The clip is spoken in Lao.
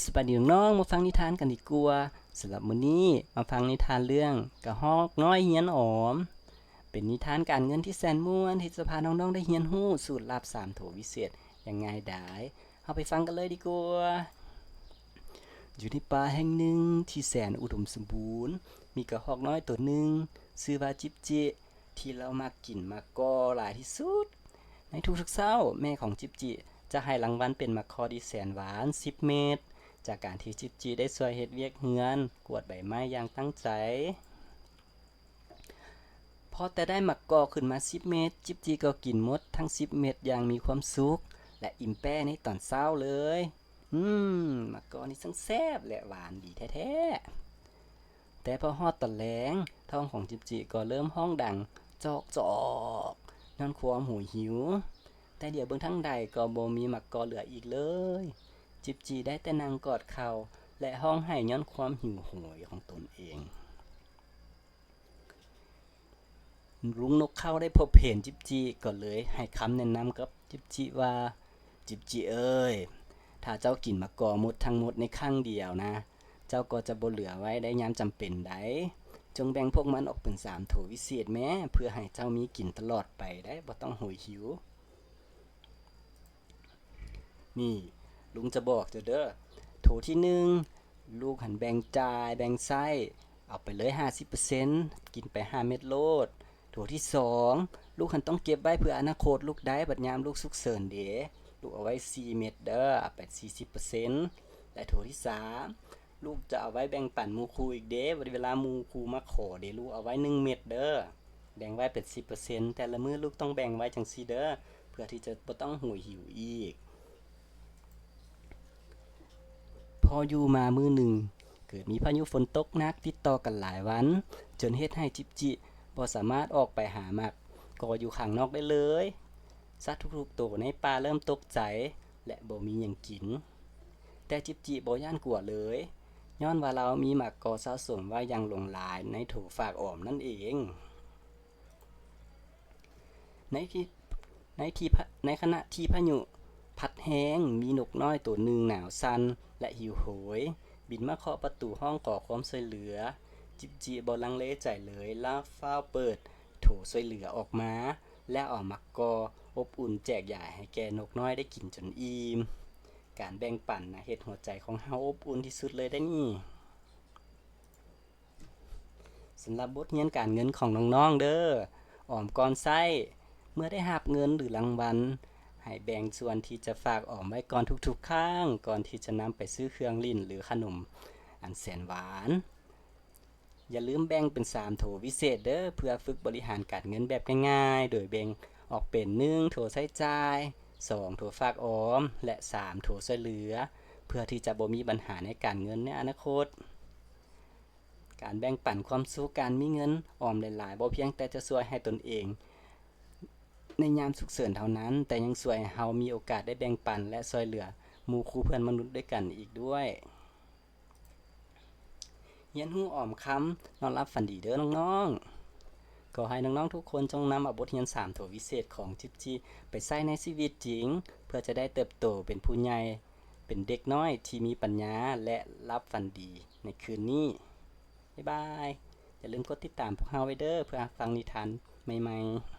ສະບາຍດີນ້ອງໆ ມາຟັງນິທານກັນດີກວ່າ. ສຳລັບມື້ນີ້ມາຟັງນິທານເລື່ອງກະຮອກນ້ອຍຮຽນອອມ. ເປັນນິທານການເງິນທີ່ແສນມ່ວນ ທີ່ຈະພານ້ອງໆໄດ້ຮຽນຮູ້ສູດລັບສາມໂຖວິເສດຢ່າງງ່າຍດາຍ. ເຮົາໄປຟັງກັນເລີຍດີກວ່າ. ຢູ່ໃນປ່າແຫ່ງໜຶ່ງທີ່ແສນອຸດົມສົມບູນ, ມີກະຮອກນ້ອຍໂຕໜຶ່ງ ຊື່ວ່າຈິບຈິ ທີ່ລາວມັກກິນໝາກກໍຫຼາຍທີ່ສຸດ. ໃນທຸກໆເຊົ້າ, ແມ່ຂອງຈິບຈິຈະໃຫ້ລາງວັນເປັນໝາກກໍທີ່ແສນຫວານສິບເມັດ, ຈາກການທີ່ຈິບຈິໄດ້ຊ່ວຍເຮັດວຽກເຮືອນ, ກວາດໃບໄມ້ຢ່າງຕັ້ງໃຈ. ພໍແຕ່ໄດ້ໝາກກໍຂຶ້ນມາສິບເມັດ, ຈິບຈິກໍກິນໝົດທັງສິບເມັດຢ່າງມີຄວາມສຸກ ແລະ ອີ່ມແປ້ໃນຕອນເຊົ້າເລີຍ. ອືມ, ໝາກກໍນີ້ຊ່າງແຊບ ແລະ ຫວານດີແທ້ໆ. ແຕ່ພໍຮອດຕອນແລງ, ທ້ອງຂອງຈິບຈິກໍເລີ່ມຮ້ອງດັງຈອກໆ ຍ້ອນຄວາມຫູຫິວ. ແຕ່ຫຼຽວເບິ່ງທາງໃດກໍບໍ່ມີໝາກກໍເຫຼືອອີກເລີຍ. ຈິບຈິໄດ້ແຕ່ນັ່ງກອດເຂົ່າ ແລະ ຮ້ອງໄຫ້ຍ້ອນຄວາມຫິວໂຫຍຂອງຕົນເອງ. ລຸງນົກເຂົາໄດ້ພົບເຫັນຈິບຈິ ກໍເລີຍໃຫ້ຄຳແນະນຳກັບຈິບຈິວ່າ, ຈິບຈິເອີຍ, ຖ້າເຈົ້າກິນໝາກກໍໝົດທັງໝົດໃນຄັ້ງດຽວນະ, ເຈົ້າກໍຈະບໍ່ເຫຼືອໄວ້ໄດ້ຍາມຈຳເປັນໃດ. ຈົ່ງແບ່ງພວກມັນອອກເປັນສາມໂຖວິເສດແມ້, ເພື່ອໃຫ້ເຈົ້າມີກິນຕະຫຼອດໄປໄດ້, ບໍ່ຕ້ອງຫູຫິວ. ນີ້, ລຸງຈະບອກເຈົ້າເດີ, ໂຖທີໜຶ່ງ, ລູກຫັ້ນແບ່ງຈ່າຍແບ່ງໃຊ້, ເອົາໄປເລີຍຫ້າສິບເປີເຊັນ, ກິນໄປຫ້າເມັດໂລດ. ໂຖທີສອງ, ລູກຫັ້ນຕ້ອງເກັບໄວ້ເພື່ອອະນາຄົດລູກໄດ໋, ບັດຍາມລູກສຸກເສີນເດ, ລູກເອົາໄວ້ສີ່ເມັດເດີ, ເອົາໄປສີ່ສິບເປີເຊັນ. ແລະ ໂຖທີສາມ, ລູກຈະເອົາໄວ້ແບ່ງປັນໝູ່ຄູ່ອີກເດ, ບັດເວລາໝູ່ຄູ່ມາຂໍເດ, ລູກເອົາໄວ້ໜຶ່ງເມັດເດີ. ແບ່ງໄວ້ເປັນສິບເປີເຊັນ, ແຕ່ລະມື້ລູກຕ້ອງແບ່ງໄວ້ຈັ່ງຊີ້ເດີ, ເພື່ອທີ່ຈະບໍ່ຕ້ອງຫູຫິວອີກ. ພໍຢູ່ມາມື້ໜຶ່ງ, ເກີດມີພາຍຸຝົນຕົກໜັກຕິດຕໍ່ກັນຫຼາຍວັນ, ຈົນເຮັດໃຫ້ຈິບຈິບໍ່ສາມາດອອກໄປຫາໝາກກໍຢູ່ຂ້າງນອກໄດ້ເລີຍ. ສັດທຸກໆໂຕໃນປ່າເລີ່ມຕົກໃຈ ແລະ ບໍ່ມີຫຍັງກິນ. ແຕ່ຈິບຈິບໍ່ຢ້ານກົວເລີຍ, ຍ້ອນວ່າລາວມີໝາກກໍສະສົມໄວ້ຢ່າງຫຼວງຫຼາຍໃນໂຖຝາກອອມນັ້ນເອງ. ໃນທີ່ ໃນທີ່ພະ ໃນຂະນະທີ່ພາຍຸພັດແຮງ, ມີນົກນ້ອຍໂຕໜຶ່ງໜາວສັ່ນ ແລະ ຫິວໂຫຍ, ບິນມາເຄາະປະຕູຮ້ອງຂໍຄວາມຊ່ວຍເຫຼືອ. ຈິບຈິບໍ່ລັງເລໃຈເລີຍ, ລາວຟ້າວເປີດໂຖຊ່ວຍເຫຼືອອອກມາ ແລ້ວເອົາໝາກກໍອົບອຸ່ນແຈກຢາຍໃຫ້ແກ່ນົກນ້ອຍໄດ້ກິນຈົນອີ່ມ. ການແບ່ງປັນນະເຮັດຫົວໃຈຂອງເຮົາອົບອຸ່ນທີ່ສຸດເລີຍເດ້ນີ້. ສຳລັບບົດຮຽນການເງິນຂອງນ້ອງໆເດີ, ອອມກ່ອນໃຊ້. ເມື່ອໄດ້ຮັບເງິນ ຫຼື ລາງວັນ, ໃຫ້ແບ່ງສ່ວນທີ່ຈະຝາກອອມໄວ້ກ່ອນທຸກໆຄັ້ງ, ກ່ອນທີ່ຈະນຳໄປຊື້ເຄື່ອງຫຼິ້ນ ຫຼື ຂະໜົມອັນແສນຫວານ. ຢ່າລືມແບ່ງເປັນສາມໂຖວິເສດເດີ, ເພື່ອຝຶກບໍລິຫານການເງິນແບບງ່າຍໆ, ໂດຍແບ່ງອອກເປັນ ໜຶ່ງ ໂຖໃຊ້ຈ່າຍ, ສອງ ໂຖຝາກອອມ ແລະ ສາມ ໂຖຊ່ວຍເຫຼືອ, ເພື່ອທີ່ຈະບໍ່ມີບັນຫາໃນການເງິນໃນອະນາຄົດ. ການແບ່ງປັນຄວາມສຸກ, ການມີເງິນອອມຫຼາຍໆ ບໍ່ພຽງແຕ່ຈະຊ່ວຍໃຫ້ຕົນເອງໃນຍາມສຸກເສີນເທົ່ານັ້ນ, ແຕ່ຍັງຊ່ວຍໃຫ້ເຮົາມີໂອກາດໄດ້ແບ່ງປັນ ແລະ ຊ່ວຍເຫຼືອໝູ່ຄູ່ເພື່ອນມະນຸດດ້ວຍກັນອີກດ້ວຍ. ຮຽນຮູ້ອອມຄຳ, ນອນຫຼັບຝັນດີເດີນ້ອງໆ. ຂໍໃຫ້ນ້ອງໆທຸກຄົນຈົ່ງນຳເອົາບົດຮຽນສາມໂຖວິເສດຂອງຈິບຈິໄປໃຊ້ໃນຊີວິດຈິງ, ເພື່ອຈະໄດ້ເຕີບໂຕເປັນຜູ້ໃຫຍ່, ເປັນເດັກນ້ອຍທີ່ມີປັນຍາ ແລະ ຫຼັບຝັນດີໃນຄືນນີ້. ບາຍບາຍ. ຢ່າລືມກົດຕິດຕາມພວກເຮົາໄວ້ເດີ ເພື່ອຮັບຟັງນິທານໃໝ່ໆ.